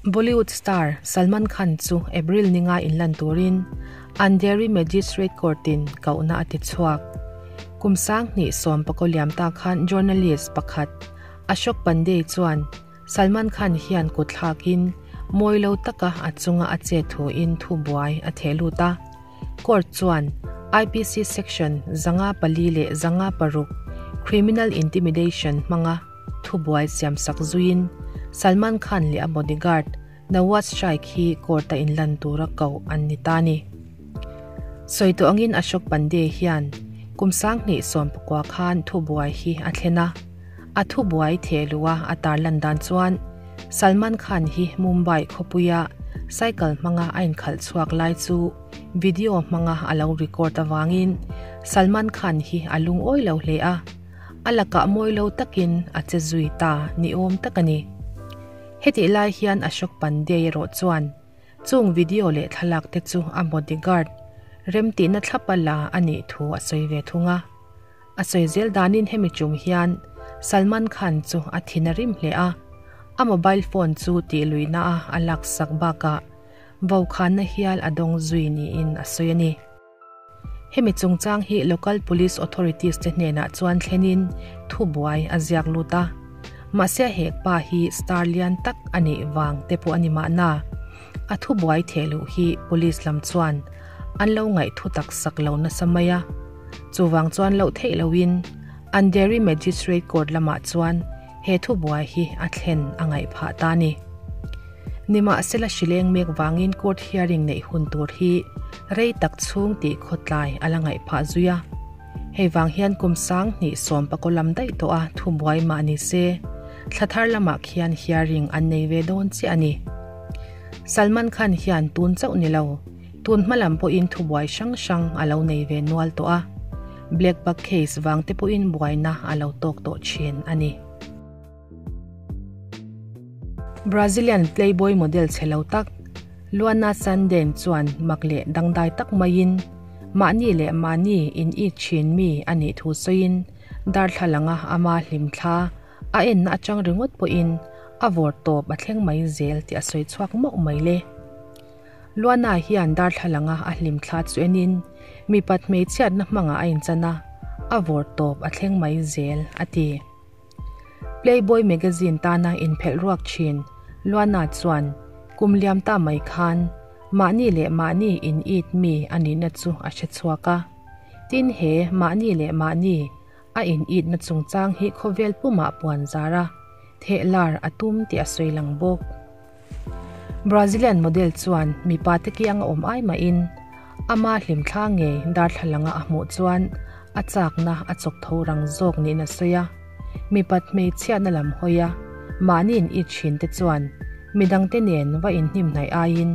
Bollywood star Salman Khan chu April ninga inlan turin Andheri Magistrate Court-in kohna a ti chhuak. Kum 2019 liam ta khan journalist pakhat Ashok Pandey chuan Salman Khan hian kut thlakin mawi lo taka a chunga a che thuin thubuai a theh lut a. Court chuan IPC Section 504 leh 506 Criminal Intimidation hmanga thubuai siamsak zuiin Salman Khan leh a bodyguard Nawaz Shaikh hi court-a inlan tura koh an ni ta a ni. Sawi tawh angin Ashok Pandey hian kum 2019 khan thubuai hi a thlen a, a thubuai theh luh a a tarlan dan chuan Salman Khan hi Mumbai khawpuia cycle hmanga a inkhalh chhuak lai chu video hmanga a lo record avangin Salman Khan hi a lungawi lo hle a, a lakah mawi lo takin a che zui ta ni awm tak a ni. Hetih lai hian Ashok Pandey erawh chuan chung video leh thlalak te chu a bodyguard remtihna thlapa la a nih thu a sawi ve thung a. A sawi zel danin hemi tum hian Salman Khan chu a thin a rim hle a, a mobile phone chu tih luihna a a laksak bakah vaukhana hial a dawng zui niin a sawi a ni. Hemi chungchang hi local police authorities te hnenah chuan thlenin thubuai a ziak lut a. Mahse hek pa hi star lian tak a nih vang te pawh a ni mahna. A thubuai theh luh hi police lam chuan an lo ngaih thu tak sak lo nasa mai a. Chuvang chuan loh theih loin Andheri Magistrate Court lamah chuan he thubuai hi a thlen a ngaih phah ta a ni. Nimahsela hrileng mek vangin court hearing neih hun tur hi rei tak chhung tih khawtlai a la ngaih phah zui a. Hei vang hian kum 2019 lam daih tawh a thubuai mah ni se, thla thar lamah khian hearing an nei ve dawn chiah a ni. Salman Khan hian tun chauh ni lo, tun hma lam pawhin thubuai hrang hrang a lo nei ve nual tawh a. Black buck case vang te pawhin buaina a lo tawk tawh thin a ni. Brazilian Playboy model chhe lo tak Luana Sanden chuan mak leh dangdai tak maiin mahni leh mahni in it thin mi a nih thu sawiin darthlalanga ama hlimthla a enna atang ringawt pawhin a vawr tawp a thleng mai zel tih a sawi chhuak mauh mai le. Luana hian darthlalanga a hlimthla chu enin mipat hmeichhiatna hmangah a inchan a, a vawr tawp a thleng mai zel a ti. Playboy magazine tana inphelh ruak thin Luana chuan kum liam ta mai khan mahni leh mahni in it mi a nihna chu a hre chhuak a. Tin he mahni leh mahni a in it na chungchang hi khawvel pumah puan zar a, theh lar a tum tih a sawi lang bawk. Brazilian model chuan mipa te kiang a awm ai mahin ama hlimthla ngei darthlalanga a hmuh chuan a chakna a chawk tho rang zawk niin a sawi a. Mipat hmeichhiatna lam hawi a, mahni in it thin te chuan midangte nen va inhnimhnaih aiin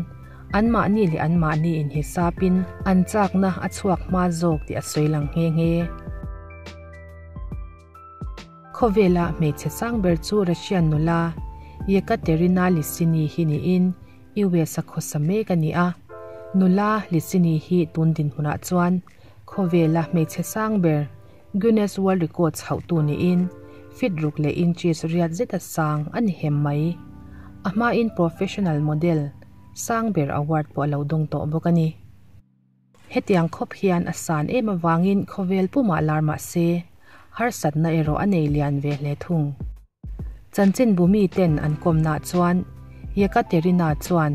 anmahni leh anmahni inhisapin an chakna a chhuak hma zawk tih a sawi lang nghe nghe. Khawvela hmeichhe sang ber chu Russian nula Yekaterina Lisini hi niin US a khawsa mek a ni a. Nula Lisini hi tun dinhmunah chuan khawvela hmeichhe sang ber Guinness World Records hauhtu niin feet ruk leh inches riat zeta sang a ni hem mai. A hmain professional model sang ber award pawh a lo dawng tawh bawk a ni. Hetiang khawp hian a san em avangin khawvel pumah lar mah se, harsatna erawh a nei lian ve hle thung. Chanchinbu miten an kawmnaah chuan Yekaterina chuan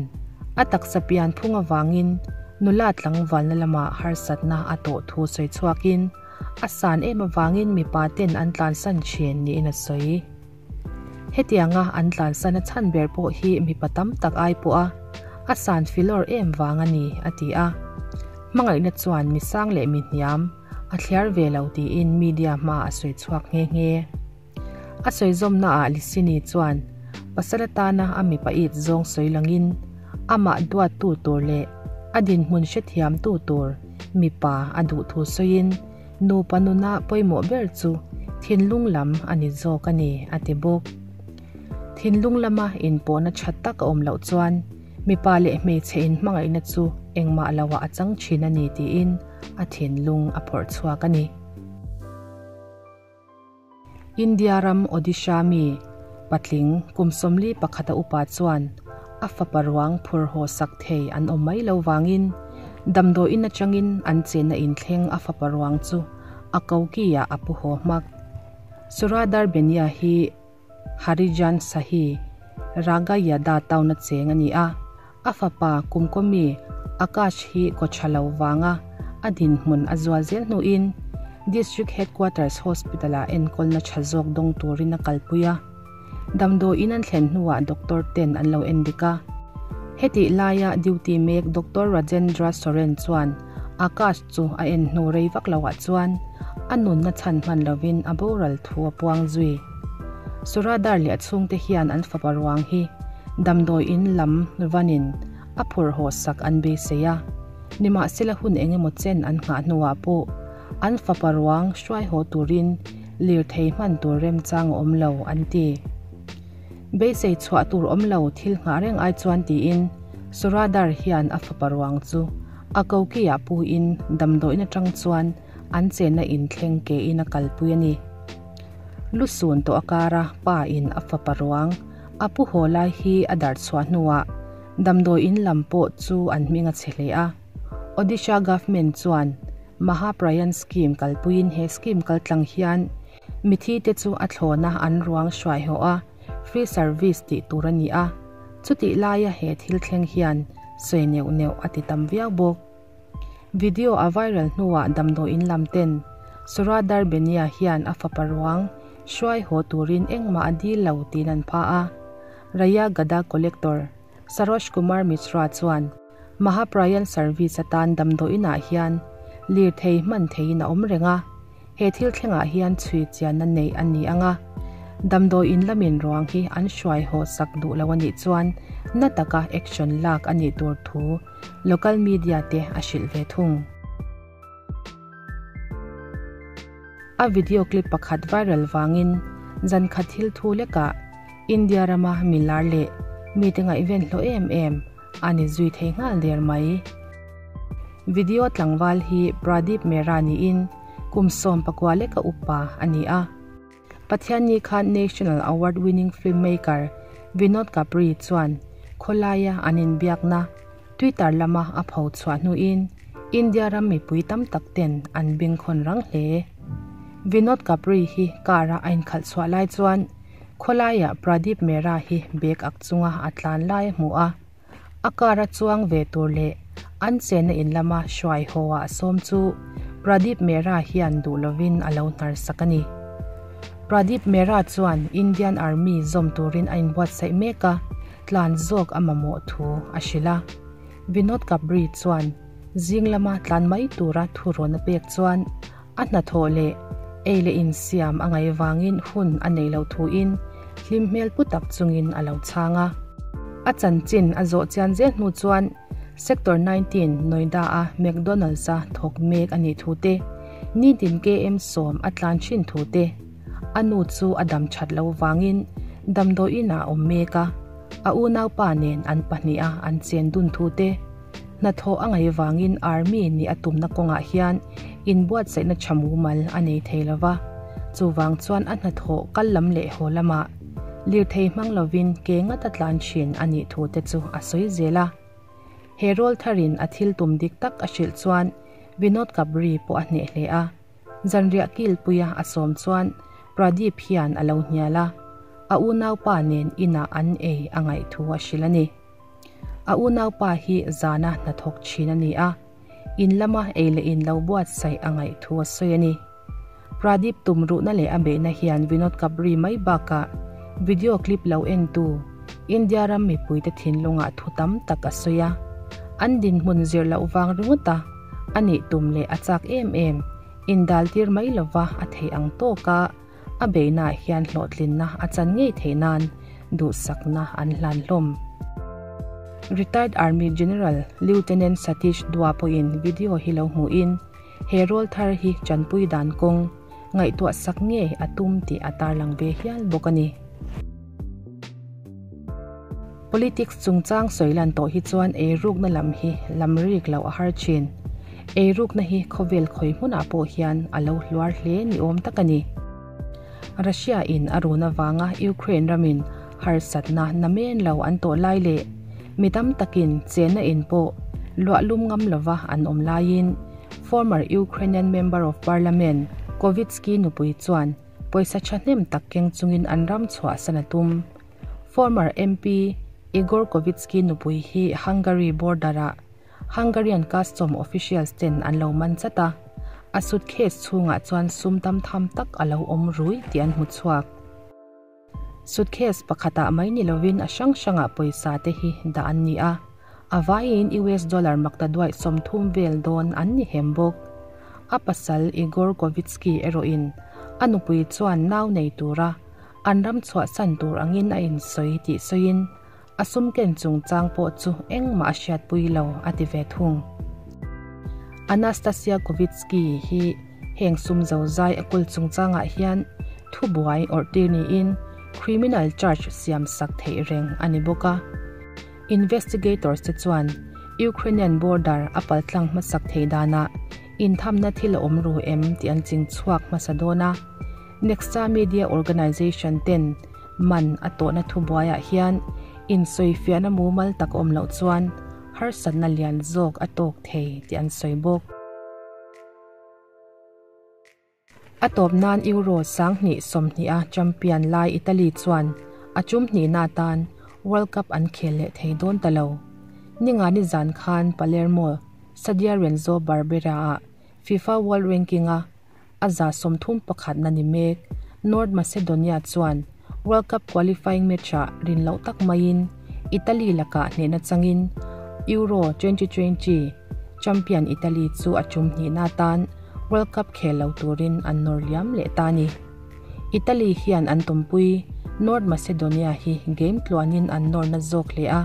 a taksa pian phung avangin nula tlangvalna lamah harsatna a tawh thu sawi chhuakin a san em avangin mipa ten an tlansan thin niin a sawi. Hetianga an tlansan a chhan ber pawh hi mipa tam tak ai pawh a a san filawr em vang a ni, a ti a. Hmangaihna chuan mi sang leh mi hniam a thliar ve lo tiin media hma a sawi chhuak nghe nghe. A sawi zawmnaah Lisini chuan pasal atana a mipa it zawng sawi langin amah duattu tur leh a dinhmun hrethiamtu tur mipa a duh thu sawiin Nupa nuna pawimawh ber chu thinlung lam a ni zawk a ni, a ti bawk. Thinlung lama inpawhna tha tak a awm loh chuan mipa leh hmeichhe inhmangaihna chu engmah loah a chang thin a ni tiin a thinlung a phawrh chhuak a ni. India ram Odisha mi patling kum 41 a upa chuan a fapa ruang phur haw sak thei an awm mai lo vangin damdawiin atangin an chenna inthleng a fapa ruang chu a koki ah a pu haw hmak. Suradar Benia hi Harijan Sahi, Ragayada town a cheng a ni a, a fapa kumkawmi Akash hi kawtha lo vanga a dinhmun a zual zel hnuin District Headquarters Hospital-ah enkawlna tha zawk dawng turin a kalpui a. Damdawiin an thlen hnuah doctor ten an lo en dik a. Hetih laia duty mek Doctor Rajendra Soren chuan Akash chu a en hnu rei vak loah chuan a nunna chhan hman lovin a boral thu a puang zui. Suradar leh a chhungte hian an fapa ruang hi damdawiin lam vanin a phur haw sak an beisei a. Nimahsela hun engemaw chen an nghah hnuah pawh an fapa ruang hruai haw turin lirthei hman tur remchang a awm lo an ti. Beisei chhuah tur awm lo thil nghah reng ai chuan tiin Suradar hian a fapa ruang chu a kokiah puin damdawiin atang chuan an chenna inthleng kein a kalpui a ni. Lusun tawh a kara pa in a fapa ruang a pu haw lai hi a darh chhuah hnuah damdawiin lam pawh chu an hming a chhe hle a. Odisha Government chuan Mahaprayan Scheme kalpuiin he scheme kaltlang hian mithi te chu a thlawna an ruang hruai haw a, free service tih tur a ni a. Chutih laia he thil thleng hian sawi neuh neuh a ti tam viau bawk. Video a viral hnuah damdawiin lam ten Suradar Benia hian a fapa ruang hruai haw turin engmah a dil lo tiin an pha a. Rayagada Collector Saroj Kumar Mishra chuan Mahaprayan service atan damdawiinah hian lirthei hman theihin a awm reng a, he thil thlengah hian chhui chianna neih a ni ang a, damdawiin lamin ruang hi an hruai haw sak duh lo a nih chuan na taka action lak a nih tur thu local media te a hrilh ve thung. A video clip pakhat viral vangin zan khat thil thu lekah India rama milar leh mite ngaihven hlawh em em a ni zui thei nghal der mai. Video tlangval hi Pradeep Mehra niin kum 14 leka upa a ni a. Pathianni khan National Award winning filmmaker Vinod Kapri chuan khawlaia an inbiakna Twitter lama a pho chhuah hnuin India ram mipui tam tak ten an bengkhawn rang hle. Vinod Kapri hi car a a inkhalh chhuah lai chuan khawlaiah Pradeep Mehra hi bag ak chunga a tlan lai a hmu a. A car a chuang ve tur leh an chenna in lama hruai haw ah a sawm chu Pradeep Mehra hian duh lovin a lo hnar sak a ni. Pradeep Mehra chuan Indian Army zawm turin a inbuatsaih mek a, tlan zawk a mamawh thu a hrilh a. Vinod Kapri chuan zing lama tlan mai tura thu rawn a pek chuan a hnathawh leh ei leh insiam a ngaih vangin hun a nei loh thuin hlim hmel pu tak chungin a lo chhang a. A chanchin a zawh chian zel hnu chuan Sector 19 Noida-a McDonald's-a thawk mek a nih thu te, nitin KM 10 a tlan thin thu te, a nu chu a dam that loh vangin damdawiin ah a awm mek a, a unaupa nen an pahniha an chen dun thu te, Hnathawh a ngaih vangin Army nih a tumna kawngah hian inbuatsaihna tha mumal a nei thei lo va, chuvang chuan a hnathawh kal lam leh haw lamah lirthei hmang lovin ke ngata tlan thin a nih thu te chu a sawi zel a. He rawl tharin a thil tum dik tak a hrilh chuan Vinod Kabri pawh a hneh hle a, zanriah kilpuia a sawm chuan Pradeep hian a lo hnial a, a unaupa nen inah an ei a ngaih thu a hrilh a ni. A unaupa hi zana hnathawk thin a ni a, in lama ei leh in lo buatsaih a ngaih thu a sawi a ni. Pradeep tumruhna leh a beihna hian Vinod Kapri mai bakah video clip lo entu India ram mipuite thinlungah thu tam tak a sawi a, an dinhmun zir loh vang ringawt a a nih tum leh a chak em em indaltir mai lova a theih ang tawka A beihnaah hian hlawhtlinna a chan ngei theih nan duhsakna an hlan hlawm. Retired Army General Lieutenant Satish Dua pawhin video hi lo hmuhin he rawl thar hi chanpui dan kawng ngaihtuah sak ngei a tum tih a tarlang ve hial bawk a ni. Politics chungchang sawi lan tawh hi chuan eirukna lam hi lam rik loh a har thin. Eirukna hi khawvel khawi hmunah pawh hian a lo hluar hle ni awm tak a ni. Russia in a run avanga Ukraine ramin harsatna namen lo an tawh lai leh. Mi tam takin chenna in pawh luah lum ngam lova an awm laiin former Ukrainian Member of Parliament Kovitskiy nupui chuan pawisa thahnem tak keng chungin an ram chhuahsan a tum. Former MP Igor Kovitskiy nupui hi Hungary border-ah Hungarian custom officials ten an lo man chat a, a suitcase chhungah chuan sum tam tham tak a lo awm rui tih an hmu chhuak. Suitcase pakhatah mai ni lovin a hrang hrangah pawisa te hi dah an ni a, a vaiin US dollar makta duaih 30 vel dawn an ni hem bawk. A pasal Igor Kovitskiy erawhin a nupui chuan nau nei tura an ram chhuahsan tur angin a insawi tih sawiin a sum ken chungchang pawh chu engmah a hriatpui lo a ti ve thung. Anastasia Kovitskiy hi Heng sum zozai a kul chungchangah hian thubuai awrhtir niin criminal charge siam sak theih reng a ni bawk a. Investigators te chuan Ukrainian border a paltlang hmasak thei danah inthamna thil a awm ru em tih an ching chhuak hmasa dawn a. Nexta Media Organization ten man a tawhna thubuaiah hian insawifiahna mumal tak awm loh chuan harsatna lian zawk a tawk thei tih an sawi bawk. A tawp nan Euro 2020 a champion lai Italy chuan a tum hnihna atan World Cup an khel leh thei dawn ta lo. Ningani zan khan Palermo Stadio Renzo Barbera-ah FIFA World Ranking-a a 31 na ni mek North Macedonia chuan World Cup qualifying match-ah rin loh tak maiin Italy lakah hnehna changin Euro 2020 champion Italy chu a tum hnihna atan World Cup khel lo turin an nawr liam leh ta a ni. Italy hian an tumpui North Macedonia hi game tluanin an nawrna zawk hle a,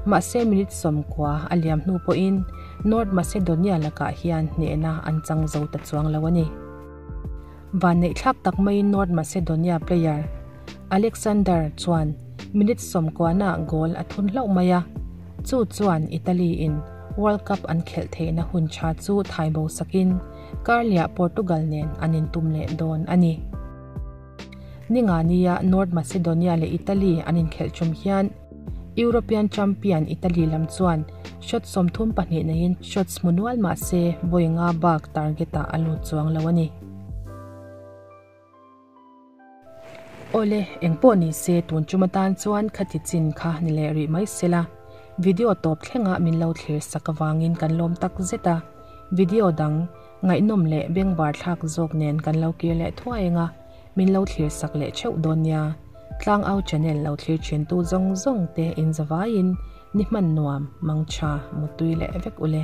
mahse minute 90 a liam hnu pawhin North Macedonia lakah hian hnehna an chang zo ta chuang lo a ni. Vanneih thlak tak maiin North Macedonia player Alexander chuan minute 90 ah goal a thun hlauh mai a, chu chuan Italy in World Cup an khelh theihna hun tha chu thaibo sakin Karliah Portugal nen an intum leh dawn a ni. Ningania North Macedonia leh Italy an inkhelh tum hian European champion Italy lam chuan shot 32 neiin shots hmu nual mah se vawi nga bak target-ah a lut chuang lo a ni. Awle, engpawh ni se tun tum atan chuan khati chin kha ni leh rih mai sela. Video tawp thlengah min lo thlir sak avangin kan lawm tak zet a. Video dang ngaihnawm leh bengvar thlak zawk nen kan lo kir leh thuai eng a, min lo thlir sak leh theuh dawn nia. Tlangau channel lo thlir thin tu zawng zawng te in zavaiin ni hman nuam, mangtha, mutui leh vek ule.